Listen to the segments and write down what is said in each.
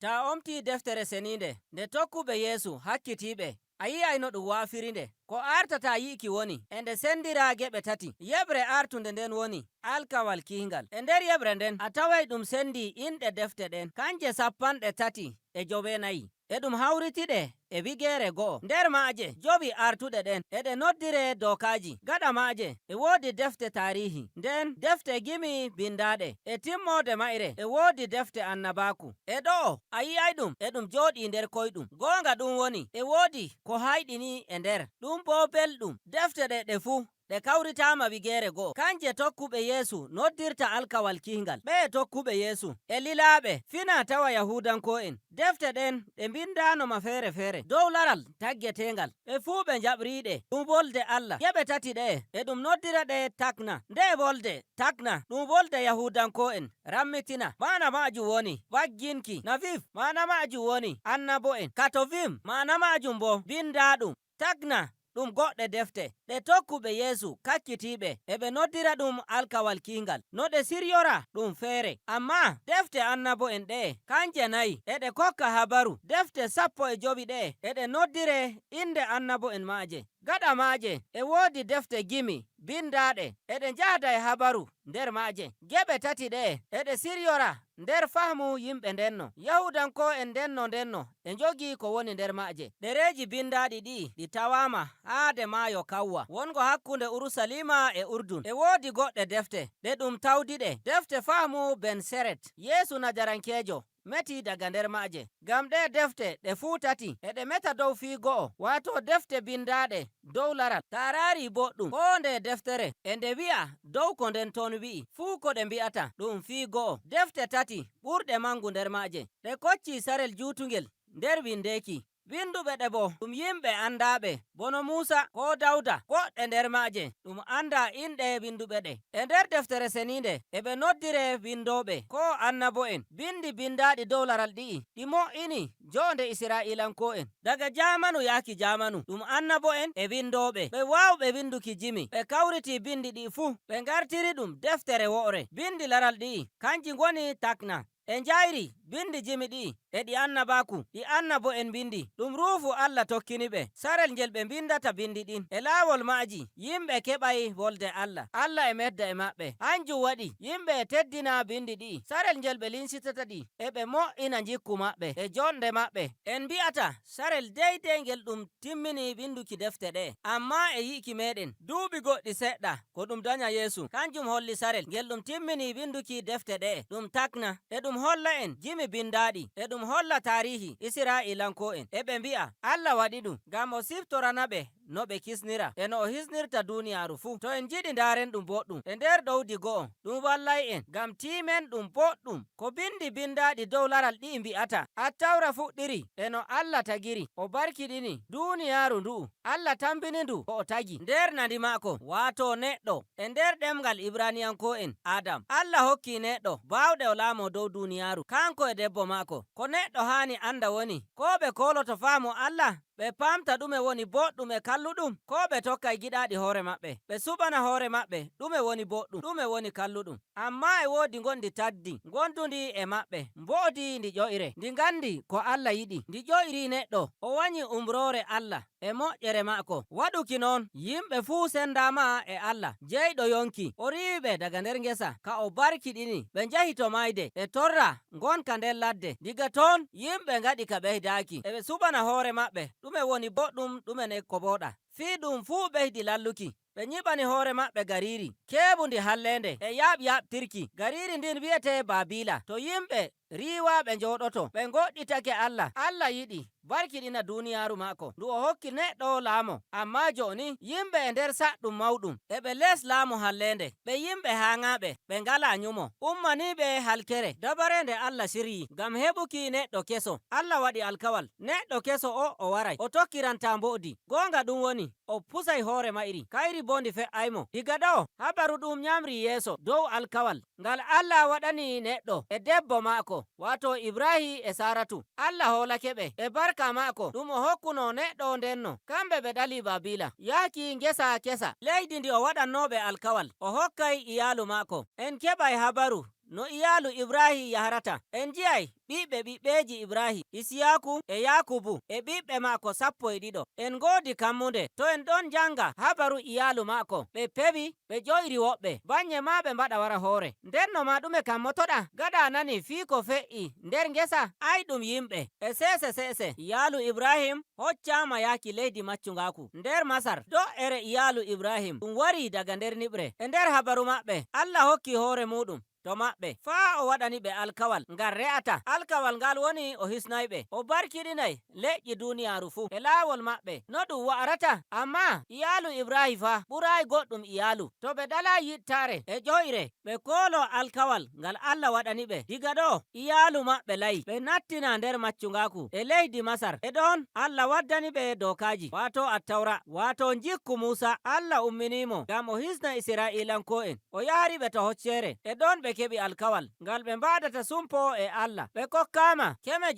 Ta omti deftere seniinde nde tokkuɓe Yeesu hakkitiiɓe, a yi'ay no ɗum waafiri nde. Ko artata yi'iki woni e nde sendira geɓe tati. Yeɓre artunde nden woni alkawal kihngal. E nder yeɓre nden a taway ɗum sendi inɗe defte ɗen, kanje 39. E ɗum hawritiɗe e wigere go'o. Nder maaje 5 artuɗe ɗen e ɗe noddire dokaji. Gaɗa maaje e woodi defte tarihi, nden defte gimi bindaɗe. E timmode mayre e woodi defte annabaku. E ɗo'o a yi'ay ɗum e ɗum jooɗi nder koyɗum. Gonga ɗum woni e woodi ko hayɗini e nder. Ɗum bo belɗum. Defte ɗe ɗe fuu ɗe kawritama wigere go'o. Kanje tokkuɓe Yeesu noddirta alkawal kihngal. Ɓe tokkuɓe Yeesu e lilaaɓe fina tawa Yahudanko'en. Defte ɗen ɗe bindanoma feere-feere dow laral taggetengal. Ɓe fuu ɓe jaɓriɗe ɗum wolde Allah. Geɓe tati ɗe e ɗum noddira ɗe takna. Nde wolde takna ɗum wolde Yahudanko'en rammitina. Mana majum woni wagginki. Navif mana majum woni annabo'en. Katovim mana majum bo bindaɗum. Takna ɗum goɗɗe defte ɗe tokkuɓe Yeesu kakkitiɓe e ɓe noddira ɗum alkawal kihngal. No ɗe siryora ɗum feere. Amma defte annabo'en ɗe kanje nayi e ɗe kokka habaru. Defte 15 ɗe e ɗe noddire inde annabo'en maaje. Gaɗa maaje e woodi defte gimi bindaɗe e ɗe njahda e habaru nder maaje. Geɓe tati ɗe e ɗe siryora nder fahmu yimɓe ndenno. Yahudanko'en ndenno e jogi ko woni nder maaje. Ɗereji bindaɗi ɗi ɗi tawama haade maayo Kawwa wongo hakkunde Urusalima e Urdun. E woodi goɗɗe defte ɗe ɗum tawdiɗe. Defte fahmu Ben Seret. Yeesu Najarankejo meti daga nder maaje. Ngam ɗe defte ɗe fuu tati e ɗe meta dow fii go'o, wato defte bindaɗe dow laral. Ta raari boɗɗum ko nde deftere e nde wi'a dow ko nden ton wi'i. Fuu ko ɗe mbi'ata ɗum fii go'o. Defte tati ɓurɗe mangu nder maaje. Ɗe kocci sarel jutungel nder windeki. Winduɓe ɗe bo ɗum yimɓe andaɓe bono Musa ko Dawda. Goɗɗe nder maaje ɗum anda inɗe winduɓe ɗe. E nder deftere seninde e ɓe noddire windoɓe ko annabo'en. Bindi bindaɗi dow laral ɗi'i ɗi mo'ini jonde Isra'ilanko'en. Daga jamanu yaaki jamanu ɗum annabo'en e windoɓe. Ɓe wawɓe winduki jimi. Ɓe kawriti bindi ɗi fuu ɓe ngartiri ɗum deftere wo'ore. Bindi laral ɗi'i kanji ngoni takna. E njayri bindi jimi ɗi e ɗi annabaku ɗi annabo'en bindi. Ɗum ruufu Allah tokkini ɓe. Sarel ngel ɓe bindata bindi ɗin. E laawol maaji yimɓe keɓay wolde Allah. Allah e medda e maɓɓe. Hanjum waɗi yimɓe e teddina bindi ɗi. Sarel ngel ɓe linsitata ɗi e ɓe mo'ina jikku maɓɓe e jonde maɓɓe. En mbi'ata sarel deydey ngel ɗum timmini winduki defte ɗe. Amma e yi'iki meɗen duuɓi goɗɗi seɗɗa ko ɗum danya Yeesu. Kanjum holli sarel ngel ɗum timmini winduki defte ɗe. Ɗum takna e ɗum holla en jimi bindaɗi e ɗum holla tarihi Isra'ilanko'en. E ɓe mbi'a Allah waɗi ɗum ngam o siftorana ɓe no ɓe kisnira e no o hisnirta duniyaaru fuu. To en jiɗi ndaren ɗum boɗɗum e nder ɗowdi go'o ɗum wallay en ngam timen ɗum boɗɗum. Ko bindi bindaɗi dow laral ɗi'i mbi'ata. Attawra fuɗɗiri e no Allah tagiri o barkiɗini duniyaaru ndu'u. Allah tambini ndu ko o tagi nder nandi maako wato neɗɗo e nder ɗemgal Ibraniyanko'en Adam. Allah hokki neɗɗo bawɗe o laamo dow duniyaaru kanko e debbo maako. Ko neɗɗo haani anda woni ko ɓe koloto faamu Allah ɓe pamta ɗume woni boɗɗum e kalluɗum, ko ɓe tokkay giɗaɗi hoore maɓɓe. Ɓe suɓana hoore maɓɓe ɗume woni boɗɗum ɗume woni kalluɗum. Amma e woodi gondi taddi gondundi e maɓɓe mbo'odi ndi ƴoyre. Ndi gandi ko Allah yiɗi. Ndi ƴoyri neɗɗo o wanyi umrore Allah e moƴƴere maako. Waɗuki noon yimɓe fuu sendama e Allah jeyɗo yonki. O riiwi daga nder ngesa ka o barkiɗini. Ɓe njahi to mayde e torra gonka nder ladde. Diga toon yimɓe ngaɗi ka ɓeydaaki. E ɓe suɓana hoore maɓɓe ɗume woni boɗɗum ɗume ne ko boɗa. Fii ɗum fuu ɓeydi lalluki. Ɓe nyiɓani hoore maɓɓe gariri keɓundi hallende e yaɓ-yaɓtirki. Gariri ndin wi'ete Babila. To yimɓe riiwaɓe njoɗoto ɓe goɗɗitake Allah. Allah yiɗi barkiɗina duniyaaru maako ndu o hokki neɗɗo laamo. Amma joni yimɓe e nder saɗɗum mawɗum e ɓe les laamu hallende. Ɓe yimɓe haŋaɓe ɓe ngala nyumo. Ummaniɓe halkere dabare nde Allah siryi ngam heɓuki neɗɗo keso. Allah waɗi alkawal neɗɗo keso o waray o tokkiranta mbo'di. Gonga ɗum woni o pusay hoore mayri kayri bo ndi fe'aymo. Diga ɗo habaru ɗum nyamri yeeso dow alkawal ngal Allah waɗani neɗɗo e debbo maako wato Ibrahi e Saratu. Allah holake ɓe e barka maako ɗum o hokkuno neɗɗo ndenno. Kamɓe ɓe ɗali Babila yaaki ngesa kesa leydi ndi o waɗannoɓe alkawal o hokkay iyalu maako. En keɓay habaru No iyaalu Ibrahim yahrata. En ngi'ay ɓiɓɓe ɓiɓɓeeji Ibrahim, Isiyaku e Yakubu e ɓiɓɓe maako 12. En ngoodi kammunde to en ɗon janga habaru iyaalu maako. Ɓe pewi, ɓe ƴoyri woɓɓe, banye ma ɓe mbaɗa wara hoore. Ndenno ma ɗume kammotoɗa? Gaɗa nani fii ko fe'i nder ngesa, ay ɗum yimɓe. E sese sese iyaalu Ibrahim hoccama yaaki leydi maccungaku nder Masar. Do'ere iyaalu Ibrahim ɗum wari daga nder niɓre. E nder habaru maɓɓe, Allah hokki hoore muɗum to maɓɓe faa o waɗani ɓe alkawal ngal re'ata. Alkawal ngal woni o hisnayɓe, o barkiɗinay leƴƴi duniyaaru fuu e laawol maɓɓe no ɗum wa'arata. Amma iyaalu Ibrahim fa ɓuray goɗɗum iyaalu to ɓe ɗala yittare e ƴoyre, ɓe koolo alkawal ngal Allah waɗani ɓe. Diga ɗo iyaalu maɓɓe layi ɓe nattina nder maccungaku e leydi Masar. E ɗon Allah waddani ɓe dokaji, wato Attawra, wato jikku Musa. Allah umminimo ngam o hisna Isra'ilanko'en, o yahri ɓe to hoccere. E ɗon ɓe keɓi alkawal ngal ɓe mbaɗata sumpo e Allah. Ɓe kokkama keme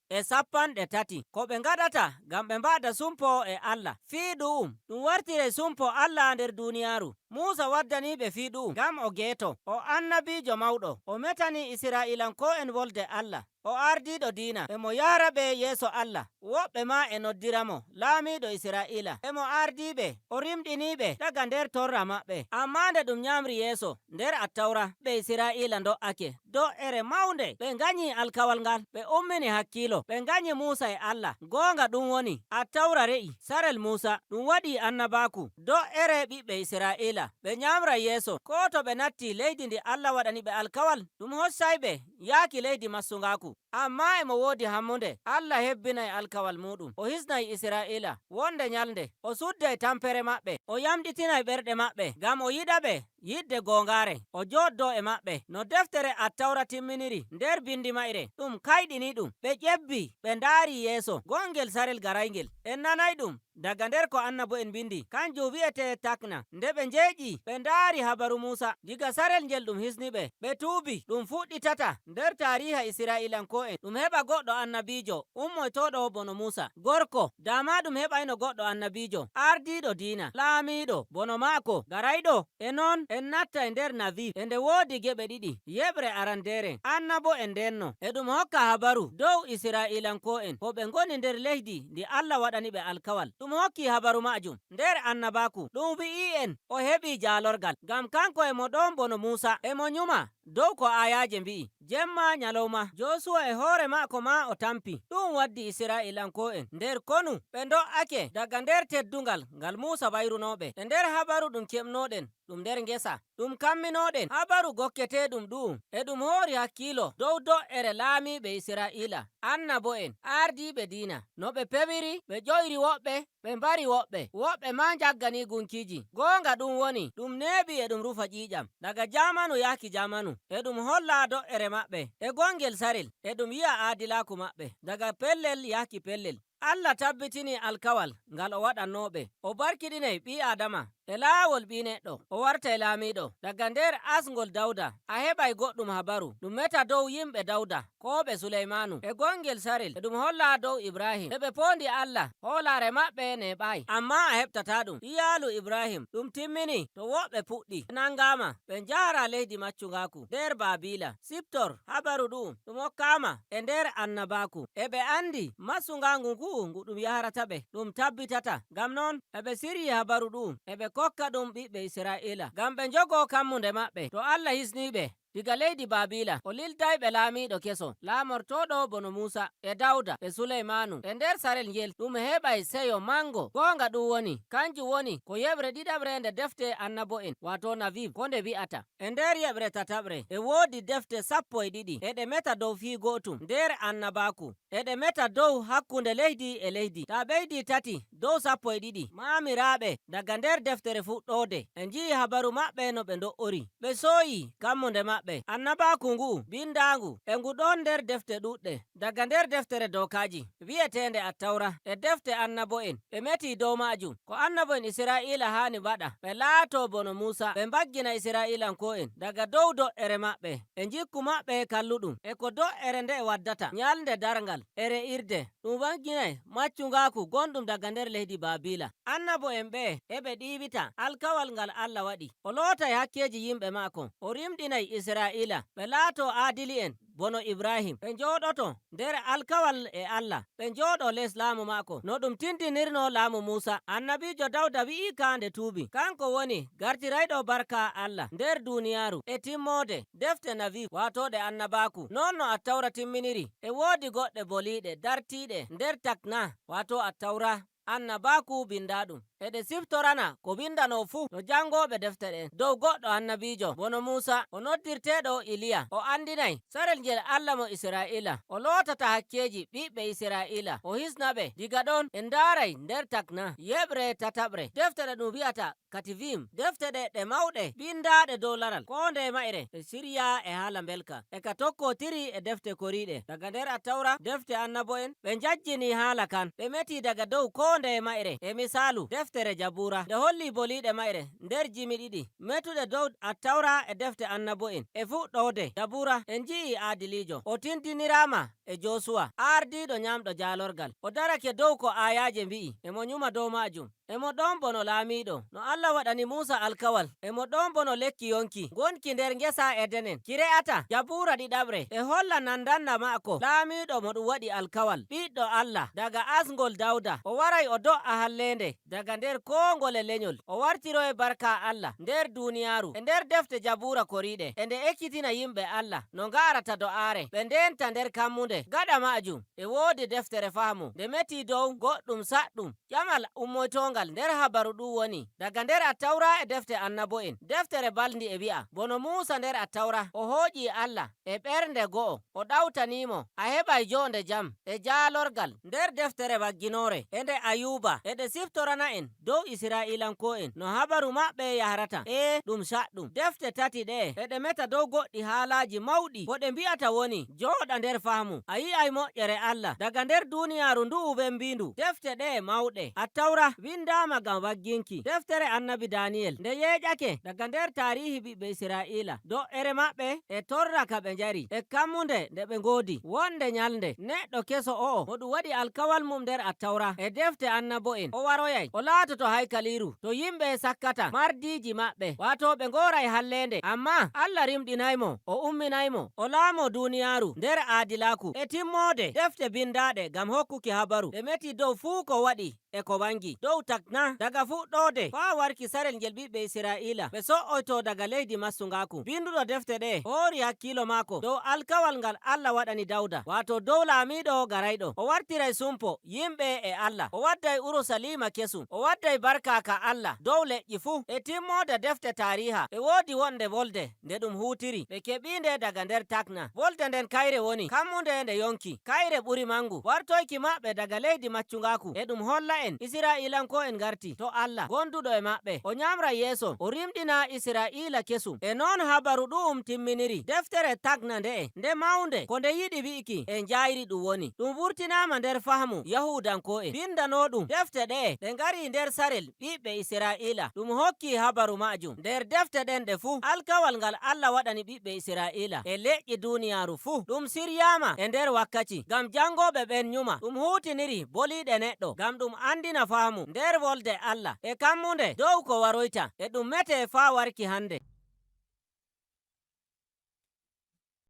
930 ko ɓe ngaɗata ngam ɓe mbaɗa sumpo e Allah. Fii ɗu'um ɗum wartire sumpo Allah nder duniyaaru. Musa waddaniɓe fii ɗu'um ngam o geeto, o annabijo mawɗo, o metani Isra'ilanko'en wolde Allah, o ardiɗo diina, emo yahra ɓe yeeso Allah. Woɓɓe ma e noddiramo laamiɗo Isra'ila. Emo ardiɓe, o rimɗiniɓe daga nder torra maɓɓe. Amma nde ɗum nyamri yeeso nder Attawra, ɓe Isra'ila do'ake do'ere mawnde. Ɓe ganyi alkawal ngal, ɓe ummini hakkilo, ɓe ganyi Musa e Allah. Gonga ɗum woni Attawra re'i sarel Musa, ɗum waɗi annabaku. Do'ere ɓiɓɓe Isra'ila ɓe nyamra yeeso, ko to ɓe natti leydi ndi Allah waɗani ɓe alkawal, ɗum hossayɓe yaaki leydi massungaku. Amma emo woodi hammunde Allah hebbinay alkawal muɗum, o hisnay Isra'ila wonde nyalnde, o sudday tampere maɓɓe, o yamɗitinay ɓerɗe maɓɓe, ngam o yiɗa ɓe yidde gongare, o joddo e maɓɓe. No deftere Attawra timminiri nder bindi mayre, ɗum kayɗini ɗum. Ɓe ƴebbi, ɓe ndaari yeeso gongel sarel garaygel. En nanay ɗum daga nder ko annabo'en bindi, kanjum wi'ete takna. Nde ɓe njeeƴi, ɓe ndaari habaru Musa diga sarel ngel ɗum hisni ɓe, ɓe tuubi. Ɗum fuɗɗitata nder tariha Isra'ilanko'en ɗum heɓa goɗɗo annabijo ummoytoɗo bono Musa. Gorko dama ɗum heɓayno goɗɗo annabijo ardiɗo diina, laamiɗo bono maako garayɗo. E non en natta e nder Navi e nde woodi geɓe ɗiɗi. Yeɓre arandere, annabo e ndenno e ɗum hokka habaru dow Isra'ilanko'en ko ɓe ngoni nder leydi ndi Allah waɗani ɓe alkawal. Ɗum hokki habaru majum nder annabaku. Ɗum wi'i en o heɓi jalorgal ngam kanko emo ɗon bono Musa, emo nyuma dow ko ayaje mbi'i jemma nyalowma. Josuwa e hoore maako ma o tampi. Ɗum waddi Isra'ilanko'en nder konu, ɓe do'ake daga nder teddungal ngal Musa wayrunoɓe. E nder habaru ɗum keɓnoɗen ɗum nder ngesa, ɗum kamminoɗen habaru gokketeɗum ɗu'um, e ɗum hoori hakkilo dow do'ere laamiɓe Isra'ila, annabo'en, ardiɓe diina, no ɓe pewiri, ɓe ƴoyri woɓɓe, ɓe mbari woɓɓe, woɓɓe ma jaggani gunkiji. Gonga ɗum woni ɗum neeɓi e ɗum rufa ƴiƴam daga jamanu yaaki jamanu, e ɗum holla do'ere maɓɓe. E gongel sarel e ɗum yi'a aadilaku maɓɓe daga pellel yaaki pellel. Allah tabbitini alkawal ngal o waɗannoɓe, o barkiɗinay ɓi Adama e laawol ɓi neɗɗo, o warta e laamiɗo daga nder asgol Dawda. A heɓay goɗɗum habaru ɗum meta dow yimɓe Dawda ko ɓe Suleymanu. E gongel sarel e ɗum holla dow Ibrahim e ɓe pondi Allah, hoolare maɓɓe neɓayi, amma a heɓtata ɗum iyalu Ibrahim ɗum timmini to woɓɓe puɗɗi nangama, ɓe njahra leydi maccugaku nder Babila. Siptor habaru ɗum ɗum hokkama e nder annabaku. E ɓe andi masugagu ngu ngu ɗum yahrata ɓe ɗum tabbitata. Ngam non eɓe siryi habaru ɗum, eɓe kokka ɗum ɓiɓɓe Isra'ila ngam ɓe jogo kammunde maɓɓe to Allah hisniɓe diga leydi Babila, o lildayɓe laamiɗo keso laamortoɗo bono Musa e Dawda e Suleymanu. E nder sarel ngel ɗum heɓay seyo mango. Gonga ɗum woni kanjum woni ko yeɓre ɗiɗaɓre nde defte annabo'en, wato Naviv, ko nde wi'ata. E nder yeɓre tataɓre e woodi defte 12, eɗe meta dow fii gotum nder annabaku, eɗe meta dow hakkunde leydi e leydi. Ta ɓeydi tati dow 12, mamiraɓe daga nder deftere fuɗɗode e ji'i habaru maɓɓe no ɓe do'ori, ɓe soyi kammunde maɓɓe. Annabaku ngu bindangu e ngu ɗon nder defte ɗuɗɗe, daga nder deftere dokaji wi'etende Attawra e defte annabo'en. Ɓe meti dow majum ko annabo'en Isra'ila hani waɗa, ɓe laato bono Musa, ɓe baggina Isra'ilanko'en daga dow do'ere maɓɓe e jikku maɓɓe kalluɗum, e ko do'ere nde waddata nyalde darngal e re'irde. Ɗum wagginay maccugaku gonɗum daga nder leydi Babila. Annabo'en ɓe eɓe ɗiwita alkawal ngal Allah waɗi, o lootay hakkeji yimɓe maako, o rimɗinay Israa'iila ɓe laato aadili'en bono Ibrahim, ɓe njooɗoto nder alkawal e Allah, ɓe njooɗo les laamu maako no ɗum tindinirno laamu Muusa. Annabijo Dawda wi'i ka nde tuubi, kanko woni gartirayɗo barka Allah nder duniyaaru. E timmode defte navi, wato ɗe annabaku, non no Attawra timminiri, e woodi goɗɗe boliɗe dartiɗe nder Takna, wato Attawra annabaku bindaɗum, eɗe siftorana ko windano fuu no jangoɓe defte ɗen dow goɗɗo annabijo bono Musa, o noddirteɗo Iliya. O andinay sarel ngel Allah mo Isra'ila o lotata hakkeji ɓiɓɓe Isra'ila, o hisna ɓe. Diga ɗon en ndaray nder Takna yeɓre tataɓre, deftere ɗum wi'ata Kativim. Defte ɗe ɗe mawɗe bindaɗe dow laral ko nde mayre e sirya e haala belka e ka tokkotiri e defte koriɗe daga nder Attawra, defte annabo'en. Ɓe jajjini haala kan, ɓe meti daga dow ko nde mayre. E misalu deftere Jabura nde holli boliɗe mayre nder jimi ɗiɗi metuɗe dow Attawra e defte annabo'en. E fuɗɗode Jabura en ji'i adilijo o tintinirama e Josuwa ardiɗo nyamɗo jalorgal. O darake dow ko ayaje mbi'i, emo nyuma dow majum, emo ɗon bono laamiɗo no Allah waɗani Musa alkawal, emo ɗon bono lekki yonki gonki nder ngesa Edenen ki re'ata. Jabura ɗiɗaɓre e holla nandanna maako laamiɗo mo ɗum waɗi alkawal, ɓiɗɗo Allah daga asgol Dawda. O waray o do'a hallende daga nder ko ngole lenyol, o wartiro e barka Allah nder duniyaaru. E nder defte Jabura koriɗe e nde ekkitina yimɓe Allah no ngarata do'aare ɓe ndenta nder kammunde. Gaɗa majum e woodi deftere faamu nde meti dow goɗɗum saɗɗum. Ƴamal ummoytongal nder habaru ɗum woni daga nder Attawra e defte annabo'en. Deftere balndi e wi'a bono Musa nder Attawra o hooƴi Allah e ɓernde go'o, o ɗawtanimo, a heɓay jonde jam e jalorgal. Nder deftere wagginore e nde Ayuba eɗe siftorana en dow Isra'ilanko'en no habaru maɓɓe yahrata e ɗum saɗɗum. Defte tati ɗe eɗe meta dow goɗɗi haalaji mawɗi. Ko ɗe mbi'ata woni joɗa nder faamu, a yi'ay moƴƴere Allah daga nder duniyaru ndu'u wembindu. Defte ɗe mawɗe Attawra windama ngam wagginki. Deftere annabi Daniyel nde yeƴake daga nder tarihi ɓiɓɓe Isra'ila, do'ere maɓɓe e torra ka ɓe njari e kammunde nde ɓe ngoodi wonde nyalnde neɗɗo keso o'o mo ɗum waɗi alkawal mum nder Attawra e defte annabo'en o waroyay, o laatoto haykaliru to yimɓe sakkata mardiji maɓɓe, wato ɓe ngoray hallende, amma Allah rimɗinaymo, o umminaymo, o laamo duniyaru nder aadilaku. E timmode defte bindaɗe ngam hokkuki habaru ɓe meti dow fuu ko waɗi e ko wangi dow Takna daga fuɗɗode faa warki sarel ngel ɓiɓɓe Isra'ila ɓe so'oyto daga leydi massugaku. Binduɗo defte ɗe hoori hakkilo maako dow alkawal ngal Allah waɗani Dawda, wato dow laamiɗo garayɗo. O wartiray sumpo yimɓe e Allah, o wadday Urusalima kesum, o wadday barka ka Allah dow leƴƴi fuu. E timmode defte tariha e woodi wonde wolde nde ɗum hutiri ɓe keɓinde daga nder Takna. Wolde nden kayre woni kammunde nde yonki, kayre ɓuri mangu. Wartoyki maɓɓe daga leydi maccugaku e ɗum holla en Isra'ilanko'en garti to Allah gonduɗo e maɓɓe, o nyamra yeeso, o rimɗina Isra'ila kesum. E noon habaru ɗum timminiri. Deftere Tagna nde'e nde mawnde ko nde yiɗi wi'iki e njayri ɗum woni ɗum wurtinama nder fahmu Yahudanko'en bindano ɗum. Defte ɗe'e ɗe ngari nder sarel ɓiɓɓe Isra'ila, ɗum hokki habaru majum nder defte ɗen ɗe fuu. Alkawal ngal Allah waɗani ɓiɓɓe Isra'ila e leƴƴi duniyaru fuu ɗum siryama e nder wakkaci ngam jangoɓe ɓen nyuma. Ɗum hutiniri boliɗe neɗɗo ngam ɗum andina faamu nder wolde Allah e kammunde dow ko waroyta e ɗum mete faa warki hande.